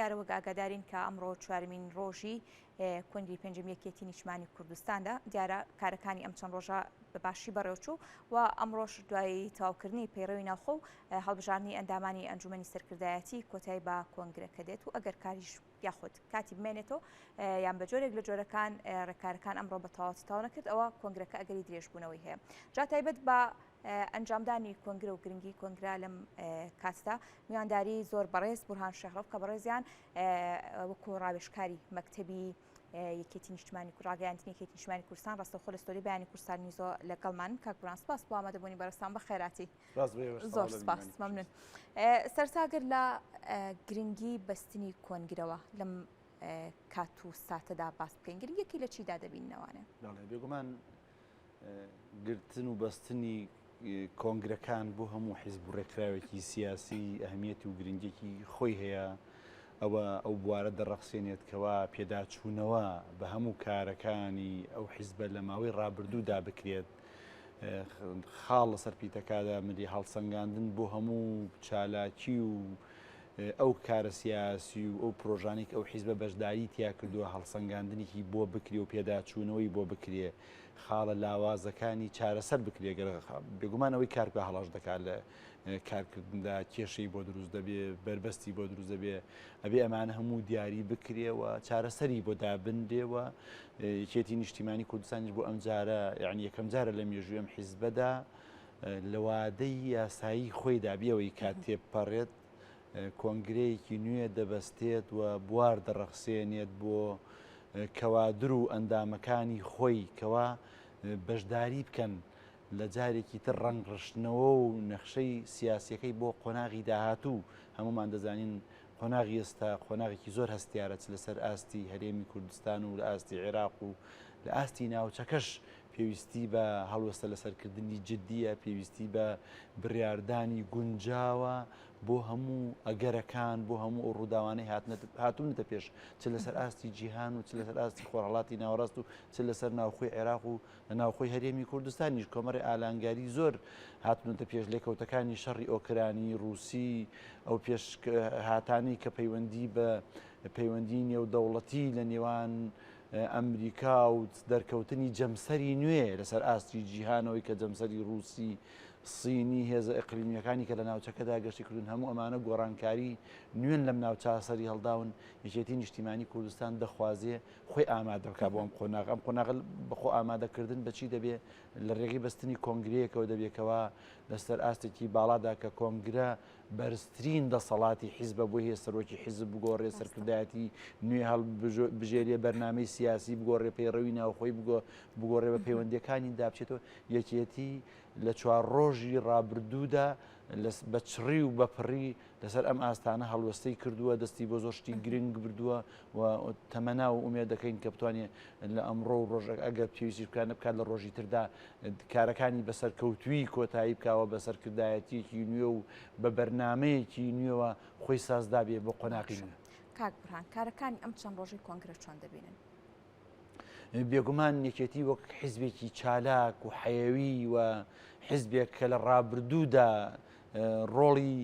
دیارە وەک ئاگادارین کە ئەمڕۆ چوارمین ڕۆژی کۆنگری پێنجەمی یەکێتی نیشتمانی کوردستاندا دیارە کارەکانی ئەم چەند ڕۆژە بە باشی بەڕێوچوو و ئەمڕۆش دوای تەواوکردنی پەیڕەوی ناوخۆ و هەڵبژاردنی ئەندامانی ئەنجومەنی سەرکردایەتی کۆتایی بە کۆنگرەکە دێت و ئەگەر کاریش یاخود کاتی بمێنێتەوە یان بە جۆرێک لە جۆرەکان ڕێکارەکان ئەمڕۆ بە تەواوەتی تەواو نەکرد ئەوە کۆنگرەکە ئەگەری درێژبوونەوەی هەیە جا تایبەت بە ئەنجامدانی کۆنگرە و گرنگی کۆنگرە لەم کاتدا میوانداری زۆر بەڕێز بورهان شێخڕەف کە بەڕێزیان وەکو ڕاوێژکاری مەکتەبی یەکێتی نیشتمانی ڕاگەیاندنی یەکێتی نیشتمانی کوردستان ڕاستەوخۆ لە ستۆدیۆی بەیانی کوردستان نیوزەوە لەگەڵمان کاک بورهان سپاس بۆ ئامادەبوونی بەڕێزتان بەخێراتی زۆر سپاس مەمنون سەرتاگر لە گرنگی بەستنی کۆنگرەوە لەم کات و ساتەدا باس بکەین گرنگیەکی لە چیدا دەبینەوانێ بێگومان گرتن و بەستنی کۆنگرەکان بۆ هەموو حیزب و ڕێکخراوێکی سیاسی ئەهمیەت و گرنگێکی خۆی هەیە ئەوە ئەو بوارە دەڕەخسێنێت کەوا پێداچوونەوە بە هەموو کارەکانی ئەو حیزبە لە ماوەی ڕابردوودا بکرێت خاڵ لەسەر پیتەکەدا ملی هەڵسەنگاندن بۆ هەموو چالاکی و ئەو کارە سیاسی و ئەو پرۆژانێک ئەو حیزبە بەشداری تیا کردووە هەڵسەنگاندنێکی بۆ بکرێ و پێداچوونەوەی بۆ بکرێ خاڵە لاوازەکانی چارەسەر بکرێ گەر بێگومان ئەوەی کار بکا هەڵەش دەکات لە کارکردندا کێشەی بۆ دروست دەبێ بەربەستی بۆ دروست دەبێ ئەبێ ئەمانە هەموو دیاری بکرێ و چارەسەری بۆ دابنرێ و یەکێتی نیشتیمانی کوردستانیش بۆ ئەمجارە یعنی یەکەم جارە لە مێژووی ئەم حیزبەدا لە وادەی یاسایی خۆیدا بیەوەی کات تێپەڕێت کۆنگرەیەکی نوێ دەبەستێت و بوار دەڕەخسێنێت بۆ کەوادر و ئەندامەکانی خۆی کەوا بەشداری بکەن لە جارێکی تر ڕەنگ ڕشتنەوە و نەخشەی سیاسیەکەی بۆ قۆناغی داهاتوو هەمومان دەزانین قۆناغی ئێستا قۆناغێکی زۆر هەستیارە چ لەسەر ئاستی هەرێمی کوردستان و لە ئاستی عێراق و لە ئاستی ناوچەکەش پێویستی بە هەڵوێستە لەسەرکردنی جدیە، پێویستی بە بڕیاردانی گونجاوە بۆ هەموو ئەگەرەکان، بۆ هەموو ئەو ڕووداوانەی هاتوونەتە پێش، چ لەسەر ئاستی جیهان و چ لەسەر ئاستی خۆرهەڵاتی ناوەڕاست و چ لەسەر ناوخۆی عێراق و لە ناوخۆی هەرێمی کوردستانیش کۆمەڵێ ئالانگاری زۆر هاتوونەتە پێش لێکەوتەکانی شەڕی ئۆکرانی، ڕووسی، ئەو پێشهاتانەی کە پەیوەندی بە پەیوەندی نێودەوڵەتی لە نێوان ئەمریکا و دەرکەوتنی جەمسەری نوێ لەسەر ئاستی جیهانەوەی کە جەمسەری ڕووسی، سینی، هێزە ئیقلیمییەکانی کە لە ناوچەکەدا گەشتی کردوون هەموو ئەمانە گۆڕانکاری نوێن لەم ناوچە سەری هەڵداون، یەکێتی نیشتیمانی کوردستان دەخوازێ خۆی ئامادە بکا بۆ ئەم قۆناغە، ئەم قۆناغە بە خۆ ئامادەکردن بە چی دەبێ؟ لە ڕێگەی بەستنی کۆنگرەیەکەوە دەبێ کەوا لەسەر ئاستێکی باڵادا کە کۆنگرە بەرزترین دەسەڵاتی حیزبە بۆی هەیە سەرۆکی حیزب بگۆڕێ، سەرکردایەتی نوێ هەڵبژێرێ، بەرنامەی سیاسی بگۆڕێ، پەیڕەوی ناوخۆی بگۆڕێ، بە پەیوەندییەکانی دابچێتەوە. یەکێتی لە چوار ڕۆژی ڕابردوودا بە چڕی و بە پڕی لەسەر ئەم ئاستانە هەڵوێستەی کردووە، دەستی بۆ زۆر شتی گرنگ بردووە و تەمەنا و ئومێد دەکەین کە بتوانێت لە ئەمڕۆ و ڕۆژ ئەگەر پێویستیش بکات نەبکات لە ڕۆژی تردا کارەکانی بە سەرکەوتوویی کۆتایی بکاوە بە سەرکردایەتییەکی نوێ و بە بەرنامەیەکی نوێوە خۆی سازدابێ بۆ قۆناغی نوێ. کاک بورهان کارەکانی ئەم چەند ڕۆژەی کۆنگرە چۆن دەبینن؟ بێگومان یەکێتی وەک حیزبێکی چالاک و حەیەوی و حیزبێک کە لە ڕابردوودا ڕۆڵی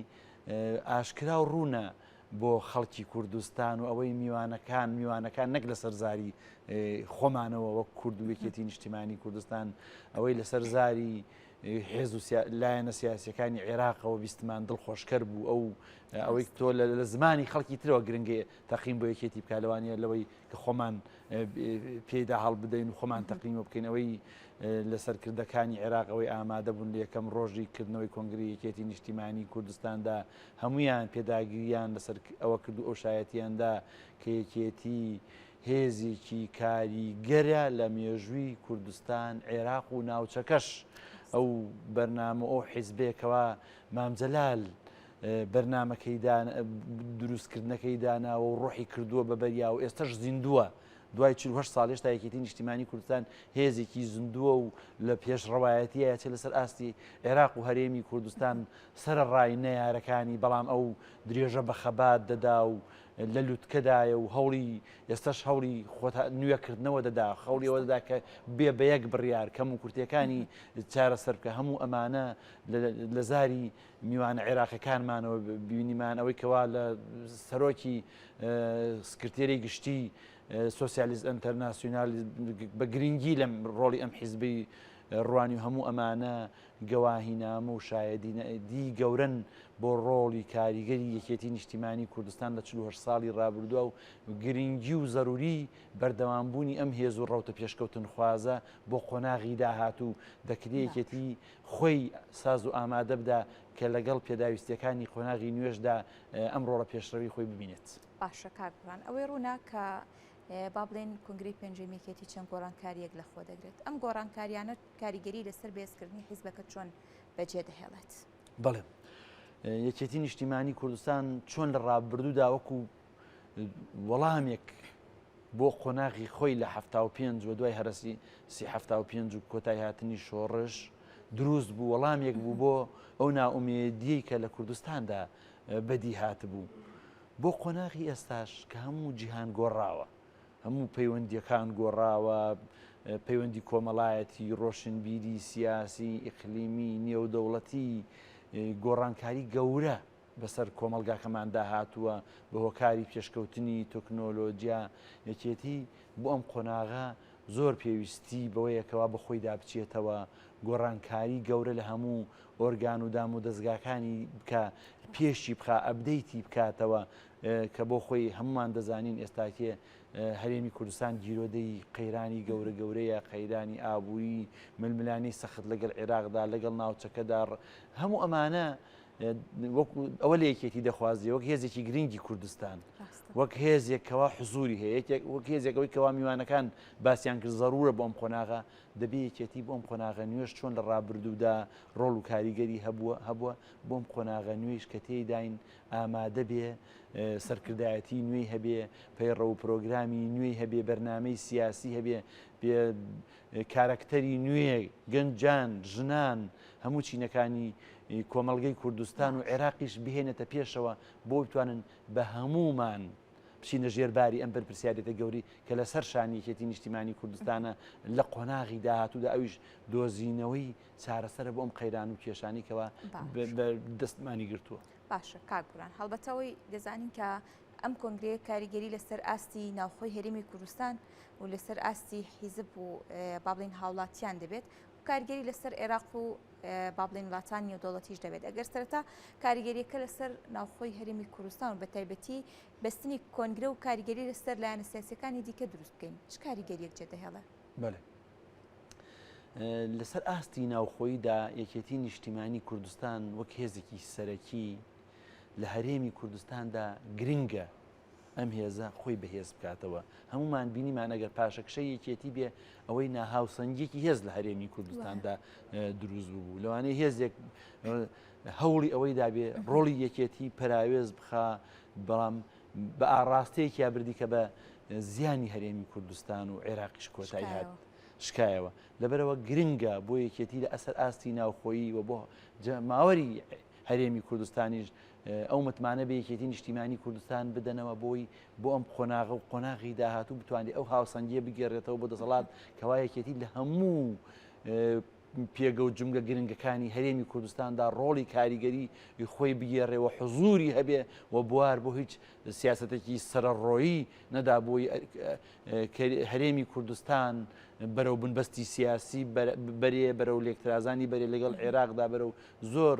ئاشکرا و ڕوونە بۆ خەڵکی کوردستان و ئەوەی میوانەکان میوانەکان نەک لەسەر زاری خۆمانەوە وەک کورد و یەکێتی نیشتیمانی کوردستان ئەوەی لەسەر زاری هێز و لایەنە سیاسەکانی عێراقەوە بیستمان دڵخۆشکەر بوو ئەو ئەوەی تۆ لە زمانی خەڵکی ترەوە گرنگێ تەقیم بۆ یەکێتی بکە لەوانە لەوەی کە خۆمان پێیدا هەڵبدەین و خۆمان تەقیمە بکەین ئەوەی لە سەرکردەکانی عێراق ئەوەی ئامادە بوون لە یەکەم ڕۆژی کردنەوەی کۆنگری یەکێتی نیشتیمانی کوردستاندا هەمویان پێداگریان لەسەر ئەوە کرد و ئەو شایەتیاندا کە یەکێتی هێزێکی کاریگەرە لە مێژووی کوردستان عێراق و ناوچەکەش ئەو بەرنامە ئەو حیزبێکەوە مامجلال بەرنامەکەی دروستکردنەکەی داناوە و ڕۆحی کردووە بە بەریا و ئێستەش زیندووە. دوای 48 ساڵ هێشتا یەکێتی نیشتیمانی کوردستان هێزێکی زیندووە و لە پێشڕەوایەتیە چ لەسەر ئاستی عێراق و هەرێمی کوردستان سەرەڕای نەیارەکانی بەڵام ئەو درێژە بە خەبات دەدا و لە لوتکەدایە و هەوڵی ئێستاش هەوڵی خۆتا نوێکردنەوە دەدا خەوڵی ئەوە دەدا کە بێ بە یەک بڕیار کەم و کورتیەکانی چارەسەر بکە هەموو ئەمانە لە زاری میوانە عێراقەکانمانەوە بینیمان ئەوەی کەوا لە سەرۆکی سکرتێری گشتی سۆسیالیست ئەنتەرناسیونال بە گرنگی لەم ڕۆڵی ئەم حیزبی ڕوانی و هەموو ئەمانە گەواهینامە و شایەدی گەورەن بۆ ڕۆڵی کاریگەری یەکێتی نیشتیمانی کوردستان لە 48 ساڵی ڕابردووە و گرنگی و زەروری بەردەوامبوونی ئەم هێز و ڕەوتە پێشکەوتنخوازە بۆ قۆناغی داهاتوو دەکرێ یەکێتی خۆی ساز و ئامادە بدا کە لەگەڵ پێداویستیەکانی قۆناغی نوێشدا ئەم ڕۆڵە پێشڕەوی خۆی ببینێت. باشە کاک بڕان ئەوەی ڕوونە کە با بڵێن کۆنگرەی پێنجەمی یەکێتی چەند گۆڕانکارییەک لە خۆ دەگرێت ئەم گۆڕانکاریانە کاریگەری لەسەر بەهێزکردنی حیزبەکە چۆن بەجێ دەهێڵێت؟ بەڵێ یەکێتی نیشتیمانی کوردستان چۆن لە ڕابردوودا وەکو وەڵامێک بۆ قۆناغی خۆی لە 75 و دوای هەرەسی سی 75 و کۆتای هاتنی شۆڕش دروست بوو وەڵامێک بوو بۆ ئەو نائومێدیەی کە لە کوردستاندا بەدی هاتبوو بۆ قۆناغی ئێستاش کە هەموو جیهان گۆڕاوە، هەموو پەیوەندییەکان گۆڕاوە، پەیوەندی کۆمەڵایەتی، ڕۆشنبیری، سیاسی، ئیقلیمی، نێودەوڵەتی، گۆڕانکاری گەورە بەسەر کۆمەڵگاکەماندا هاتووە بە هۆکاری پێشکەوتنی تەکنۆلۆجیا، یەکێتی بۆ ئەم قۆناغە زۆر پێویستی بەوەیە کەوا بەخۆیدا بچێتەوە، گۆڕانکاری گەورە لە هەموو ئۆرگان و دام و دەزگاکانی بکا، پێشی بخا، ئەپدەیتی بکاتەوە، کە بۆ خۆی هەموومان دەزانین ئێستاکێ هەرێمی کوردستان گیرۆدەی قەیرانی گەورە گەورەیە، قەیرانی ئابووری، ململانێی سەخت لەگەڵ عێراقدا، لەگەڵ ناوچەکەدا، هەموو ئەمانە وەکو ئەوە لە یەکێتی دەخوازی وەک هێزێکی گرنگی کوردستان وەک هێزێک کەوا حزوری هەیە یەکێک وەک هێزێک ئەوەی کەوا میوانەکان باسیان کرد زەرورە بۆ ئەم قۆناغە دەبێ یەکێتی بۆ ئەم قۆناغە نوێش چۆن لە ڕابردوودا ڕۆڵ و کاریگەری هەبووە هەبووە بۆ ئەم قۆناغە نوێیش کە تێیداین ئامادە بێ سەرکردایەتی نوێی هەبێ پەیڕەو و پرۆگرامی نوێی هەبێ بەرنامەی سیاسی هەبێ پێ کارەکتەری نوێ گەنجان ژنان هەموو چینەکانی کۆمەڵگەی کوردستان و عێراقیش بهێنێتە پێشەوە بۆ بتوانن بە هەموومان بچینە ژێر باری ئەم بەرپرسیارێتە گەوری کە لەسەر شانی یەکێتی نیشتیمانی کوردستانە لە قۆناغی داهاتوودا ئەویش دۆزینەوەی چارەسەرە بۆ ئەم قەیران و کێشانی کەوا دەستمانی گرتووە. باشە کاک بوران هەڵبەتە ئەوەی دەزانین کە ئەم کۆنگرەیە کاریگەری لەسەر ئاستی ناوخۆی هەرێمی کوردستان و لەسەر ئاستی حیزب و با بڵێین هاوڵاتیان دەبێت و کاریگەری لەسەر عێراق و با بڵێین وڵاتانی نێودەوڵەتیش دەبێت ئەگەر سەرەتا کاریگەریەکە لەسەر ناوخۆی هەرێمی کوردستان و بە تایبەتی بەستنی کۆنگرە و کاریگەری لەسەر لایەنە سیاسیەکانی دیکە دروست بکەین چ کاریگەریەک جێدەهێڵێ؟ بەڵێ لەسەر ئاستی ناوخۆییدا یەکێتی نیشتیمانی کوردستان وەک هێزێکی سەرەکی لە هەرێمی کوردستاندا گرنگە ئەم هێزە خۆی بەهێز بکاتەوە هەمومان بینیمان ئەگەر پاشەکشەی یەکێتی بێ ئەوەی ناهاوسەنگیەکی هێز لە هەرێمی کوردستاندا دروست بوو لەوانەیە هێزێک هەوڵی ئەوەی دابێ ڕۆڵی یەکێتی پەراوێز بخا بەڵام بە ئاڕاستەیەکیا بردی کە بە زیانی هەرێمی کوردستان و عێراقیش کۆتایی هات شکایەوە لەبەرەوە گرنگە بۆ یەکێتی لە ئەسەر ئاستی ناوخۆیی و بۆ جەماوەری هەرێمی کوردستانیش ئەو متمانە بە یەکێتی نیشتیمانی کوردستان بدەنەوە بۆی بۆ ئەم قۆناغە و قۆناغی داهاتوو بتوانێت ئەو هاوسەنگیە بگێڕێتەوە بۆ دەسەڵات کەوا یەکێتی لە هەموو پێگە و جومگە گرنگەکانی هەرێمی کوردستاندا ڕۆڵی کاریگەری خۆی بگێڕێ و حزوری هەبێ و بوار بۆ هیچ سیاسەتێکی سەرەڕۆیی نەدا بۆی هەرێمی کوردستان بەرەو بنبەستی سیاسی بەرێ بەرەو لێکترازانی بەرێ لەگەڵ عێراقدا بەرەو زۆر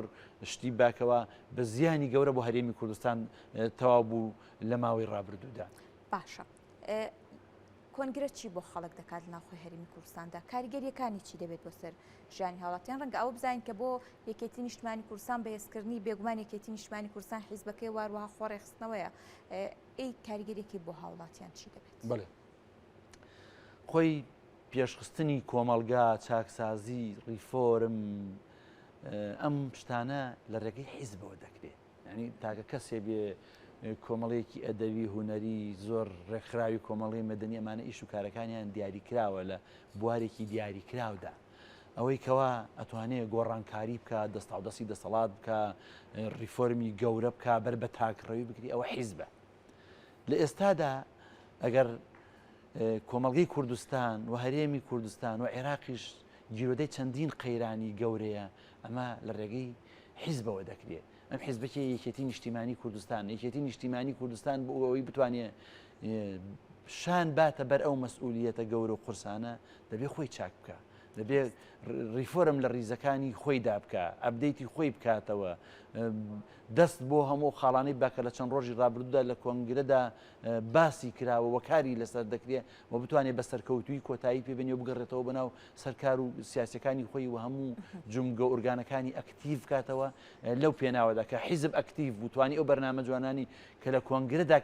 شتی باکەوە بە زیانی گەورە بۆ هەرێمی کوردستان تەواو بوو لە ماوەی ڕابردوودا. باشە کۆنگرە چی بۆ خەڵک دەکات لە ناوخۆی هەرێمی کوردستاندا کاریگەریەکانی چی دەبێت بۆ سەر ژیانی هاوڵاتیان ڕەنگە ئەوە بزانین کە بۆ یەکێتی نیشتمانی کوردستان بەهێزکردنی بێگومان یەکێتی نیشتمانی کوردستان حیزبەکەی واروەها خۆڕێخستنەوەیە ئەی کاریگەریەکەی بۆ هاوڵاتیان چی دەبێت؟ بەڵێ خۆی پێشخستنی کۆمەڵگا چاکسازی ڕیفۆرم ئەم شتانە لە ڕێگەی حیزبەوە دەکرێت یانی تاکە کەسێ بێ کۆمەڵەیەکی ئەدەبی هونەری زۆر ڕێکخراوی کۆمەڵی مەدەنی ئەمانە ئیش و کارەکانیان دیاریکراوە لە بوارێکی دیاریکراودا ئەوەی کەوا ئەتوانێ گۆڕانکاری بکە دەستاودەستی دەسەڵات بکە ڕیفۆرمی گەورە بکە بەر بە تاکڕەوی بکری ئەوە حیزبە. لە ئێستادا ئەگەر کۆمەڵگەی کوردستان و هەرێمی کوردستان و عێراقیش گیرۆدەی چەندین قەیرانی گەورەیە، ئەمە لە ڕێگەی حیزبەوە دەکرێ. ئەم حیزبە کێ؟ یەکێتی نیشتیمانی کوردستان. یەکێتی نیشتیمانی کوردستان بۆ ئەوەی بتوانێ شان باتە بەر ئەو مەسئولیەتە گەورە و قورسانە، دەبێ خۆی چاک بکا. دەبێ ڕیفۆرم لە ڕیزەکانی خۆیدا بکا، ئەپدەیتی خۆی بکاتەوە، دەست بۆ هەموو خاڵانەی با کە لە چەند ڕۆژی ڕابردوودا لە کۆنگرەدا باسی کراوە و کاری لەسەر دەکرێ و بتوانێت بە سەرکەوتووی کۆتایی پێ بێنێ و بگەڕێتەوە بۆ ناو سەرکار و سیاسەکانی خۆی و هەموو جومگە و ئۆرگانەکانی ئەکتیڤ بکاتەوە لەو پێناوەدا کە حیزب ئەکتیڤ بوو توانی ئەو بەرنامە جوانانی کە لە کۆنگرەدا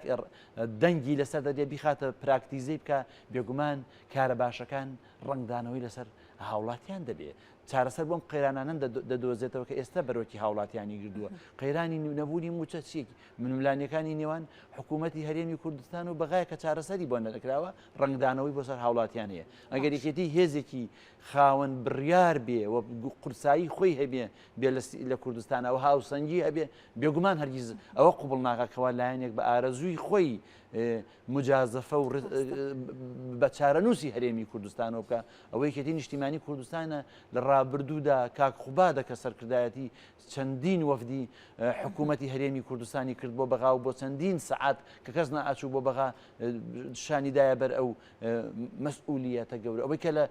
دەنگی لەسەر دەدرێ بیخاتە پراکتیزەی بکا بێگومان کارە باشەکان ڕەنگدانەوەی لەسەر هاوڵاتیان دەبێ. چارەسەر بۆم قەیرانانە دەدۆزێتەوە کە ئێستا بەرۆکی هاوڵاتیانی گردووە. قەیرانی نەبوونی مووچە چییەکی؟ ململانێکانی نێوان حکوومەتی هەرێمی کوردستان و بەغایە کە چارەسەری بۆ نەکراوە، ڕەنگدانەوەی بۆ سەر هاوڵاتیان هەیە. ئەگەر یەکێتی هێزێکی خاوەن بڕیار بێ و قورسایی خۆی هەبێ بێ لە کوردستانە و هاوسەنگی هەبێ، بێگومان هەرگیز ئەوە قبوڵ ناکا کەوا لایەنێک بە ئارەزووی خۆی موجازەفە و بە چارەنووسی هەرێمی کوردستانەوە بکا. ئەوە یەکێتی نیشتیمانی کوردستانە لە ڕابردوودا کاک قوبادە کە سەرکردایەتی چەندین وەفدی حکوومەتی هەرێمی کوردستانی کرد بۆ بەغا و بۆ چەندین سەعات کە کەس نەئەچوو بۆ بەغا شانی دایە بەر ئەو مەسئولیەتە گەورە. ئەوەی کە لە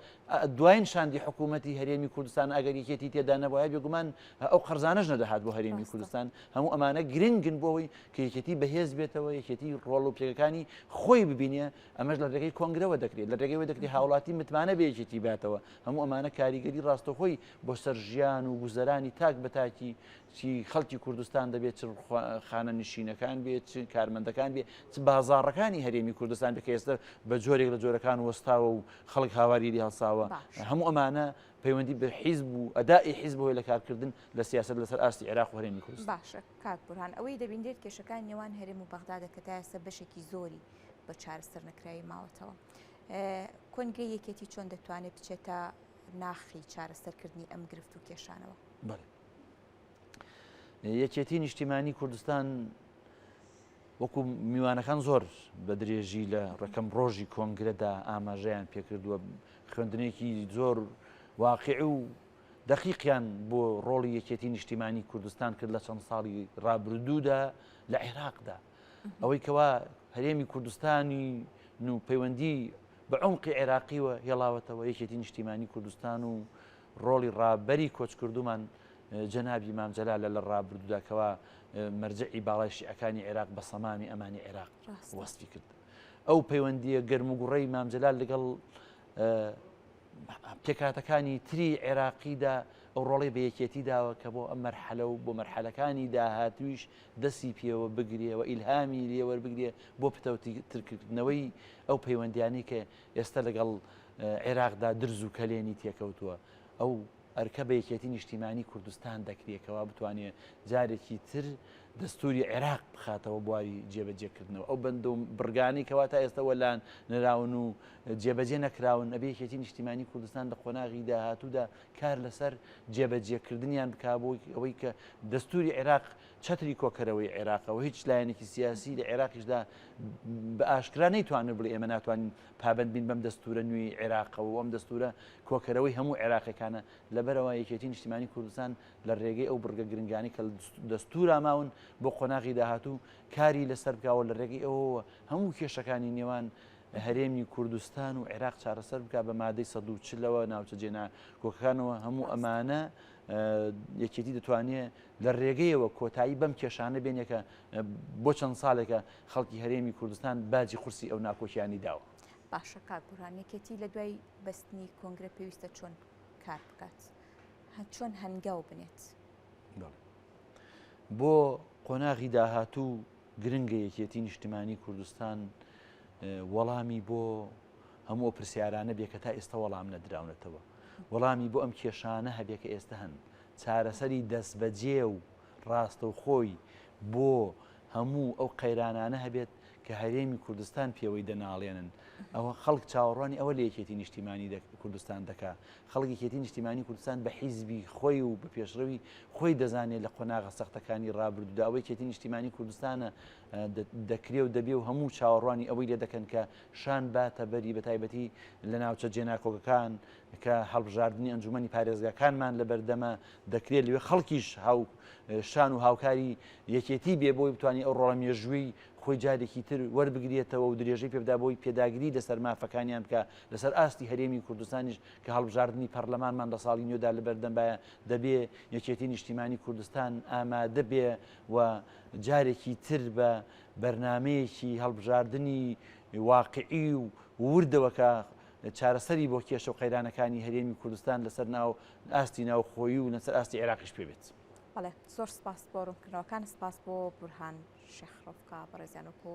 دوایین شاندی حکوومەتی هەرێمی کوردستان ئەگەر یەکێتی تێدا نەبوایە بێگومان ئەو قەرزانەش نەدەهات بۆ هەرێمی کوردستان. هەموو ئەمانە گرنگن بۆ ئەوەی کە یەکێتی بەهێز بێتەوە، یەکێتی ڕۆڵ و پێگەکانی خۆی ببینێ، ئەمەش لە ڕێگەی کۆنگرەوە دەکرێت، لە ڕێگەی ئەوەی دەکرێت هاوڵاتی متمانە بە یەکێتی باتەوە. هەموو ئەمانە کاریگەری ڕاستەوخۆی بۆ سەر ژیان و گوزەرانی تاک بە تاکی چی خەڵکی کوردستان دەبێت، چ خانەنشینەکان بێت، چ کارمەندەکان بێت، چ بازاڕەکانی هەرێمی کوردستان بێت کە ئێستا بە جۆرێک لە جۆرەکان وەستاوە و خەڵک هاواری لێ هەڵساوە. هەموو ئەمانە پەیوەندی بە حیزب و ئەدائی حیزبەوە لە کارکردن لە سیاسەت لەسەر ئاستی عێراق و هەرێمی کوردستان. باشە کاک بورهان ئەوەی دەبینرێت کێشەکانی نێوان هەرێم و بەغدادە کە تا ئێستا بەشێکی زۆری بە چارەسەر نەکراوی ماوەتەوە. کۆنگرەی یەکێتی چۆن دەتوانێت بچێتە ناخی چارەسەرکردنی ئەم گرفت و کێشانەوە؟ بەڵێ. یەکێتی نیشتیمانی کوردستان وەکو میوانەکان زۆر بە درێژی لە ڕەکەم ڕۆژی کۆنگرەدا ئاماژەیان پێکردووە خوێندنێکی زۆر واقعی و دەقیقیان بۆ ڕۆڵی یەکێتی نیشتیمانی کوردستان کرد لە چەند ساڵی ڕابردوودا لە عێراقدا ئەوەی کەوا هەرێمی کوردستانی و پەیوەندی بە عمقی عێراقیوە هێڵاوەتەوە یەکێتی نیشتیمانی کوردستان و ڕۆڵی ڕابەری کۆچکردومان جەنابی مام جەلالە لە ڕابردوودا کەوا مەرجەعی باڵای شیعەکانی عێراق بە سەمامی ئەمانی عێراق وەسفی کرد. ئەو پەیوەندییە گەرم و گوڕەی مام جەلال لەگەڵ پێکهاتەکانی تری عێراقیدا ئەو ڕۆڵی بە یەکێتی داوە کە بۆ ئەم مەرحەلە و بۆ مەرحەلەکانی داهاتوویش دەستی پێوە بگرێ و ئیلهامی لێ وەربگرێ بۆ پتەوترکردنەوەی ئەو پەیوەندیانەی کە ئێستا لەگەڵ عێراقدا درز و کەلێنی تێکەوتووە. ئەو ئەرکە بە یەکێتی نیشتیمانی کوردستان دەکرێ کەوا بتوانێ جارێکی تر دەستوری عێراق بخاتەوە بواری جێبەجێکردنەوە. ئەو بەند و بڕگانەی کەوا تا ئێستا وەلان نراون و جێبەجێ نەکراون، ئەبێ یەکێتی نیشتیمانی کوردستان لە قۆناغی داهاتوودا کار لەسەر جێبەجێکردنیان بکا بۆ ئەوەی کە دەستوری عێراق چەتری کۆکەرەوەی عێراقە و هیچ لایەنێکی سیاسی لە عێراقیشدا بە ئاشکرا نەیتوانێت بڵێ ئێمە ناتوانین پابەند بین بەم دەستورە نوێی عێراقەوە و ئەم دەستورە کۆکەرەوەی هەموو عێراقیەکانە، لەبەرئەوە یەکێتی نیشتیمانی کوردستان لە رێگەی ئەو بڕگە گرنگانەی کە لە دەستورا ماون بۆ قۆناغی داهاتوو کاری لەسەر بکا و لە رێگەی ئەوەوە هەموو کێشەکانی نێوان هەرێمی کوردستان و عێراق چارەسەر بکا بە مادەی 140 ەوە ناوچە جێناکۆکەکانەوە هەموو ئەمانە یەکێتی دەتوانێت لە رێگەیەوە کۆتایی بەم کێشانە بێنێ کە بۆ چەند ساڵێکە خەڵکی هەرێمی کوردستان باجی قورسی ئەو ناکۆکیانی داوە. باشە کاک بورهان یەکێتی لە دوای بەستنی کۆنگرە پێویستە چۆن کار بکات چۆن هەنگاو بنێت؟ بۆ قۆناغی داهاتوو گرنگە یەکێتی نیشتمانی کوردستان وەڵامی بۆ هەموو ئەو پرسیارانە بێ کە تا ئێستا وەڵام نەدراونەتەوە وەڵامی بۆ ئەم کێشانە هەبێ کە ئێستا هەن چارەسەری دەستبەجێ و ڕاستەوخۆی بۆ هەموو ئەو قەیرانانە هەبێت. کە هەرێمی کوردستان پێوەی دەناڵێنن. ئەوە خەڵک چاوەڕوانی ئەوە لە یەکێتی نیشتیمانی کوردستان دەکا. خەڵک یەکێتی نیشتیمانی کوردستان بە حیزبی خۆی و بە پێشڕەوی خۆی دەزانێت لە قۆناغە سەختەکانی ڕابردوودا. ئەوە یەکێتی نیشتیمانی کوردستانە دەکرێ و دەبێ و هەموو چاوەڕوانی ئەوەی لێ دەکەن کە شان باتە بەری بە تایبەتی لە ناوچە جێناکۆکەکان کە هەڵبژاردنی ئەنجومەنی پارێزگاکانمان لە بەردەمە دەکرێت لەوێ خەڵکیش هاو شان و هاوکاری یەکێتی بێ بۆی بتوانانی ئەو ڕۆڵە مێژووی خۆی جارێکی تر وەربگرێتەوە و درێژەی پێبدا بۆی پێداگری لەسەر مافەکانیان بکە لەسەر ئاستی هەرێمی کوردستانیش کە هەڵبژاردنی پەرلەمانمان لە ساڵی نوێدا لەبەردەم بایە دەبێ یەکێتی نیشتیمانی کوردستان ئامادە بێ و جارێکی تر بە بەرنامەیەکی هەڵبژاردنی واقعی و وردەوە کە چارەسەری بۆ کێشە و قەیرانەکانی هەرێمی کوردستان لەسەر ناو ئاستی ناوخۆیی و لەسەر ئاستی عێراقیش پێ بێت. بەڵێ زۆر سپاس بۆ ڕوونکردنەوەکان سپاس بۆ بورهان شێخ ڕەفقا بەڕێزیان وەکو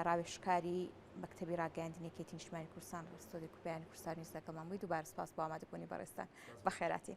ڕاوێژکاری مەکتەبی ڕاگەیاندنی یەکێتی نیشتمانی کوردستان لە ستۆدیۆی کوپیانی کوردستان نیوز لەگەڵمان بووی دووبارە سپاس بۆ ئامادەبوونی بەڕێزتان بەخێراتی.